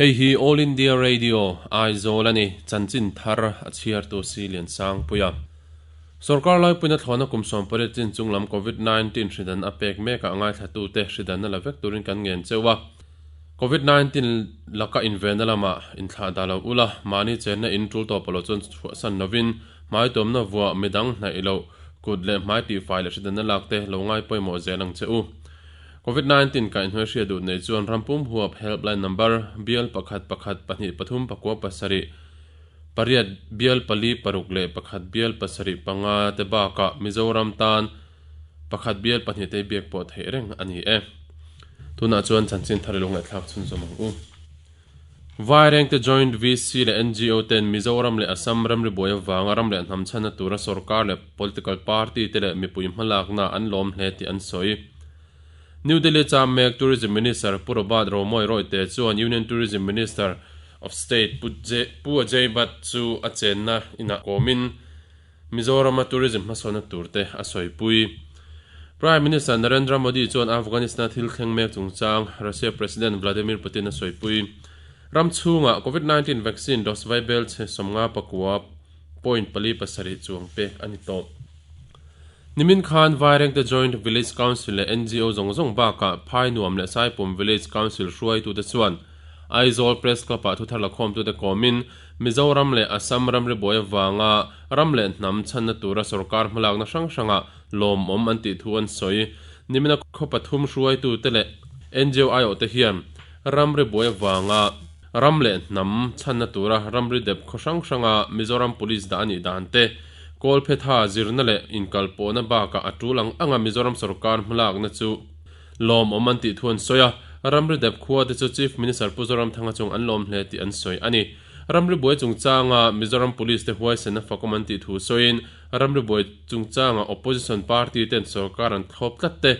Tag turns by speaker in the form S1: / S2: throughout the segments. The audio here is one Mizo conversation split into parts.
S1: Hei hi All India Radio, Aizawl a ni, chanchin thar a chhiartu si Liansangpuia. Sorkar laipuina thlawhna kum 18 chin chunglam Covid 19 hridan a pek mekah ngaithlatute hridanna la vek turin kan ngen cheu a. Covid 19 laka invenna lamah inthlah dah lo ula, mahni chenna in tul tawp lo chuan chhuahsan lovin hmaituamna vuah midang hnaih loh kut leh hmai tihfai leh hridanna lak te lo ngai pawimawh zel ang che u. Covid 19 kaihhnuai hriat duh nei chuan rampum huap helpline number bial pakhat pakhat pahnih pathum pakua pasarih pariat bial pali paruk leh pakhat bial pasarih panga te bakah Mizoram tan pakhat bial pahnih te biak pawh theih reng a ni e. Tunah chuan chanchin thar i lo ngaihthlak chhunzawm ang u. Vairengte Joint VC leh NGO ten Mizoram leh Assam ramri buai avanga ram leh hnam chhanna tura sorkar leh political party te leh mipui hmalakna an lawm hle tih an sawi. New Delhi cham mek Tourism Minister Pu Robert Romawia Royte chuan Union Tourism Minister of State Pu Ajay Bhatt chu a chenna inah kawmin Mizorama tourism hmasawnna turte a sawipui. Prime Minister Narendra Modi chuan Afghanistan-a thil thleng mek chungchang Russia President Vladimir Putin a sawipui. Ram chhungah Covid 19 vaccine dose vaibel chhe sawmnga pakua point pali pasarih chuang pek a ni tawh. Nimin khan Vairengte Joint Village Council leh NGO zawng zawng bakah Phainuam leh Saipum Village Council hruaitute chuan Aizawl Press Club-ah thuthar lakhawmtute kawmin Mizoram leh Assam ramri buai avanga ram leh hnam chhanna tura sorkar hmalakna hrang hrangah lawmawm an tih thu an sawi. Nimina khaw pathum hruaitute leh NGO aiawhte hian ramri buai avanga ram leh hnam chhanna tura ramri dep khaw hrang hranga Mizoram Police dah a nih dan te, Kawlphetha zirna leh inkalpawhna bakah a tul ang anga Mizoram sorkar hmalakna chu lawmawm an tih thu an sawi a, ramri dep khua te chu Chief Minister Pu Zoramthanga chung an lawm hle tih an sawi a ni. Ramri buai chungchanga Mizoram Police te huaisenna fakawm an tih thu sawiin ramri buai chungchanga Opposition party ten sorkar an thlawp tlat te,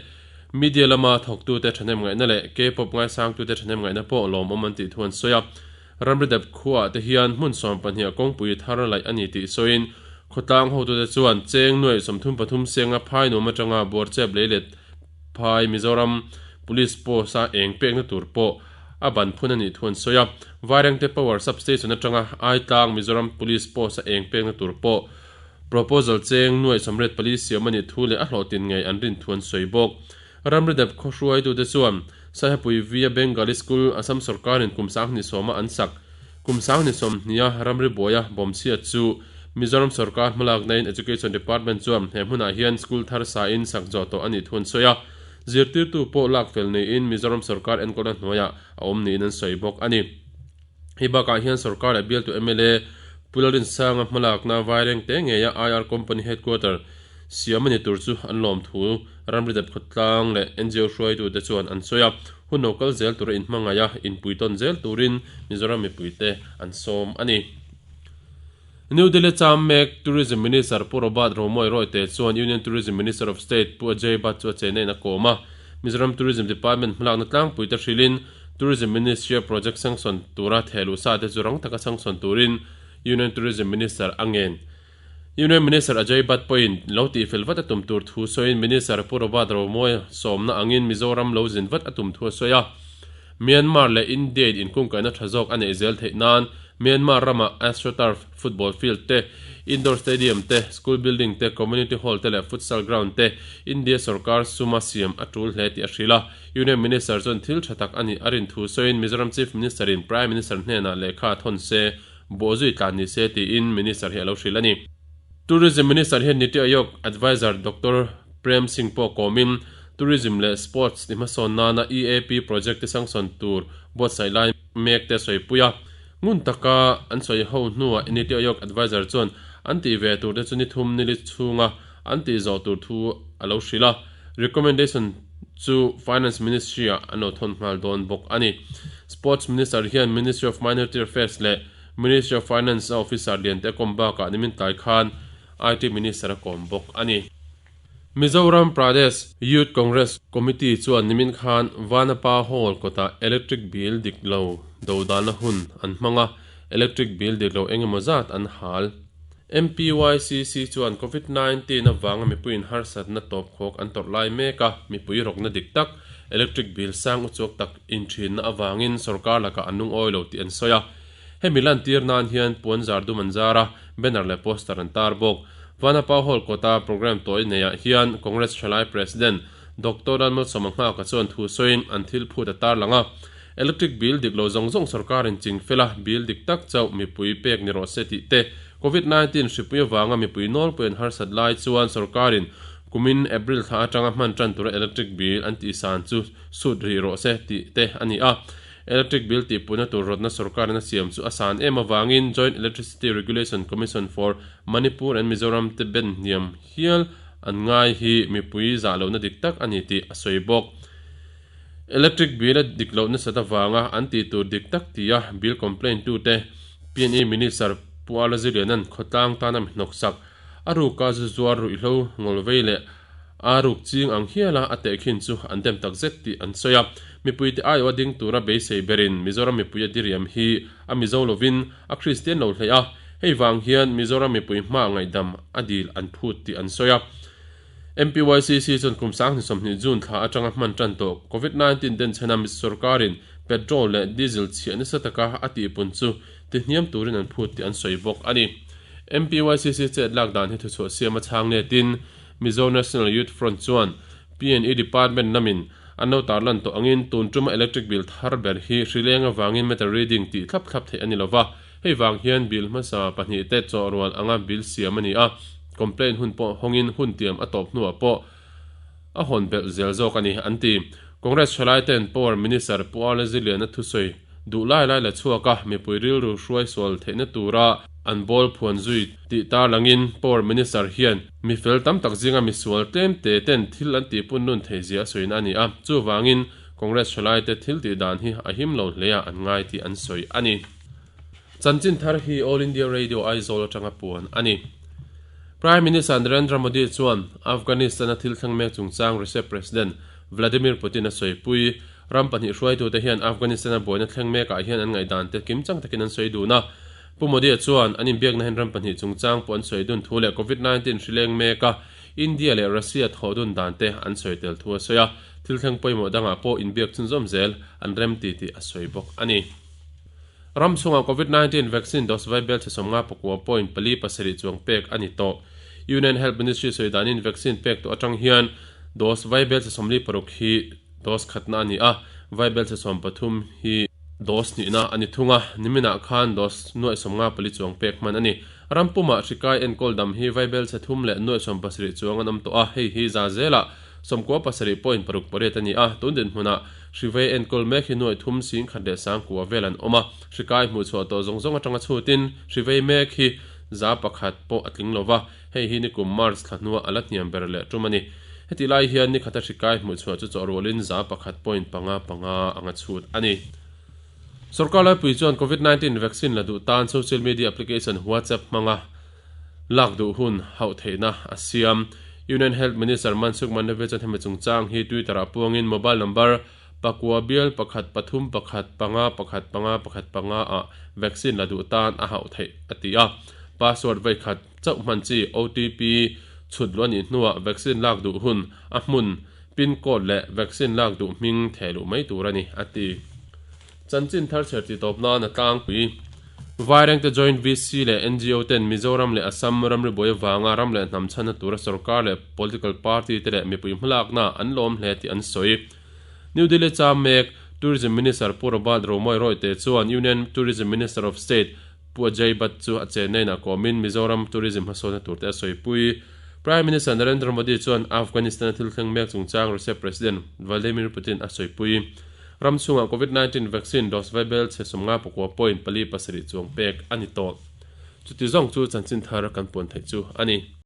S1: media lama thawktute thahnem ngaihna leh K-pop ngaisangtute thahnem ngaihna pawh lawmawm an tih thu an sawi a. Ramri dep khuaah te hian hmun 12 ah kawngpui thar laih a ni tih sawiin khawtlang hotute chuan cheng nuaih 33 senga phai nuam atanga buarchep leilet Phai Mizoram Police Post a eng pekna tur pawh a ban phun a nih thu an sawi a, Vairengte Power Sub-Station atanga Aitlang Mizoram Police Post a eng pekna tur pawh proposal cheng nuaih 84 siam a nih thu leh a hlawhtlin ngei an rin thu an sawi bawk. Ramri dep khaw hruaitute chuan Saihapui Via Bengali School Assam sorkarin kum 2010 a an sak kum 2020 a ramri buaia bawmchhiat chu Mizoram sorkar hmalaknain Education Department chuan he hmunah hian school thar sain sak zawh tawh a nih thu an sawi a, zirtirtu pawh lak fel niin Mizoram sorkar enkawlna hnuaiah a awm niin an sawi bawk a ni. Hei bakah hian sorkar leh bialtu mla Pu Lalrinsanga hmalakna Vaireng te ngeia IR Company Headquarter siam a ni tur chu an lawm thu ramri dep khawtlang leh NGO hruaitute chuan an sawi a, hun lo kal zel tura inhmangaih a, inpuitawn zel turin Mizoram mipuite an sawm a ni. New Delhi cham mek Tourism Minister Pu Robert Romawia Royte chuan Union Tourism Minister of State Pu Ajay Bhatt chu a chenna in a kawm a. Mizoram Tourism Department hmalakna tlangpuite hrilhin Tourism Ministry-a project sanction tura thehluh sa te chu rang taka sanction turin Union Tourism Minister a ngen. Union Minister Ajay Bhatt pawhin lo tihfel vat a tum tur thu sawiin Minister Pu Robert Romawia sawmna angin Mizoram lo zin vat a tum thu a sawi a. Myanmar leh India in inkungkaihna tha zawk a neih zel theih nan Myanmar rama AstroTurf football field te, indoor stadium te, school building te, community hall te leh futsal ground te India sorkar suma siam a tul hle tih a hrilh a. Union Minister chuan thil tha tak a nih a rin thu sawiin Mizoram Chief Minister in Prime Minister hnenah lehkha a thawn se, bawhzui tlan ni se tiin Minister hi a lo hrilh a ni. Tourism Minister hian Niti Aayog Adviser Doctor Prem Singh pawh kawmin Tourism leh Sports ti hmasawn nana EAP project te sanction tur buatsaih lai mek te sawipui a. Ngun taka an sawi ho hnuah Niti Aayog Adviser chuan an tih ve tur te chu ni thum nili chhunga an tih zawh tur thu a lo hrilh a. Recommendation chu Finance Ministry-ah an lo thawn nghal dawn bawk a ni. Sports Minister hian Ministry of Minority Affairs leh Ministry of Finance a officer lian te a kawm bakah nimin tlai khan IT Minister a kawm bawk a ni. Mizoram Pradesh Youth Congress Committee chuan nimin khan Vanapa Hall kawtah electric bill dik lo do danna hun an hmang a, electric bill dik lo engemaw zat an hal. MPYCC chuan Covid 19 avanga mipuiin harsatna tawpkhawk an tawrh lai mek a, mipui rawkna dik tak, electric bill sang uchuak tak inthinna avangin sorkar lakah an lungawi lo tih an sawi a. Hemi lantir nan hian puan zar dum an zar a, banner leh poster an tar bawk. Vanapa Hall kawta programme tawi neiah hian Congress Thalai President Doctor Lalmalsawma Nghaka chuan thu sawiin an thil phut a tarlang a, Electric bill dik lo zawng zawng sorkarin ching fel a, bill dik tak chauh mipui pek ni rawh se tih te, Covid 19 hripui avanga mipui nawlpui an harsat lai chuan sorkarin kumin April thla atanga hman tan tura electric bill an tihsan chu sut rih rawh se tih te a ni a. Electric bill tihpuina tur rawtna sorkarin a siam chu a san em avangin Joint Electricity Regulation Commission for Manipur and Mizoram te ben hniam hial an ngai hi mipui zah lohna dik tak a ni tih a sawi bawk. Electric bill a dik loh nasat avanga an tih tur dik tak tia bill complaint tute PNE Minister Pu Ala Zilianan khawtlang tana mi hnawksak a ruka zu zuar ruihhlo ngawlvei leh a ruk ching ang hiala a tehkhin chu an dem tak zet tih an sawi a. Mipuite aiawh a ding tura beisei berin Mizoram mipui a diriam hi a Mizo lovin a Kristian lo hleih a, hei vang hian Mizoram mipui hma ngaihdam a dil an phut tih an sawi a. MPYCC chuan kum 2020 June thla atanga hman tan tawh Covid 19 denchhena sorkarin petrol leh diesel chhiah nasa taka a tihpun chu tihniam turin an phut tih an sawi bawk a ni. MPYCC chet lak dan hi thuchhuah siam a chhang letin Mizo National Youth Front chuan PNE Department lamin an lo tarlan tawh angin tun tuma electric bill thar ber hi hrileng avangin meter reading tih thlap thlap theih a ni lova, Hei vang hian bill hmasa pahnihte chaw rual anga bill siam a ni a, complaint hun pawh hawngin hun tiam a tawp hnuah pawh a hawn belh zel zawk a ni, an ti. Congress thalaiten Power Minister Pu Arla Ziliana thusawi duh lai lai la chhuak a, mipui rilru hruai sual theihna tura an bawl phuan zui tih tarlangin Power Minister hian mi fel tam tak zinga misual tlem te ten thil an tihpun nun thei zia a sawina a ni a, chuvangin Congress thalaite thil tih dan hi a him lo hle a an ngai tih an sawi a ni. Chanchin thar hi All India Radio Aizawl atanga puan a ni. Prime Minister Narendra Modi chuan Afghanistan-a thil thleng mek chungchang Russia President Vladimir Putin a sawipui. Ram pahnih hruaitute hian Afghanistan-a buaina thleng mekah hian an ngaihdan te kimchang takin an sawi dun a. Pu Modi-a chuan an inbiakna hian ram pahnih chungchang pawh an sawi dun thu leh Covid 19 hri leng meka India leh Russia thawh dun dan te an sawi tel thu a sawi a. Thil thleng pawimawh dangah pawh inbiak chhunzawm zel an rem ti tih a sawi bawk a ni. Ram chhungah Covid 19 vaccine dose vai bel chhe 59.47 chuang pek a ni tawh. Union Health Ministry sawi danin vaccine pek tawh atang hian dose vai bel chhe 46 hi dose khatna a ni a, vai bel chhe 13 hi dose hnihna a ni thung a, niminah khan dose nuaih 54 chuang pek hman a ni. Ram pumah hri kai enkawl dam hi vai bel chhe thum leh nuaih 70 chuang an awm tawh a, hei hi za zelah 97.68 a ni a, tun dinhmunah Hrivei enkawl mek hi nuaih thum 10,009 vel an awm a, hri kai hmuh chhuah tawh zawng zawng atanga chhutin hrivei mek hi 100 pawh a tling lo va, hei hi nikum March thla hnua a la hniam ber leh tum a ni. Heti lai hian nikhata hri kai hmuh chhuah chu chawhrualin 1.55 anga chhut a ni. Sorkar laipui chuan Covid 19 vaccine la duh tan social media application WhatsApp hmanga lak duh hun hauh theihna a siam. Union Health Minister Mansukh Mandaviya chuan hemi chungchang hi Twitter-ah puangin mobile number pakua bial pakhat pathum pakhat panga pakhat panga pakhat panga ah vaccine la duh tan a hauh theih a ti a. Password vei khat chauh hman chi OTP chhut luh a nih hnuah vaccine lak duh hun a hmun, pin code leh vaccine lak duh hming theh luh mai tur a ni a ti. Chanchin thar chher ti tawp nan a tlangpui. Vairengte Joint VC leh ngo ten Mizoram leh Assam ramri buai avanga ram leh hnam chhanna tura sorkar leh political party te leh mipui hmalakna an lawm hle tih an sawi. New Delhi cham mek Tourism Minister Pu Robert Romawia Royte chuan Union Tourism Minister of State Pu Ajay Bhatt chu a chenna inah kawmin Mizoram tourism hmasawnna turte a sawipui. Prime Minister Narendra Modi chuan Afghanistan-a thil thleng mek chungchang Russia President Vladimir Putin a sawipui. Ram chhungah Covid 19 vaccine dose vaibel chhe 59.47 chuang pek a ni tawh. Chuti zawng chu chanchin thar kan puan theih chu a ni.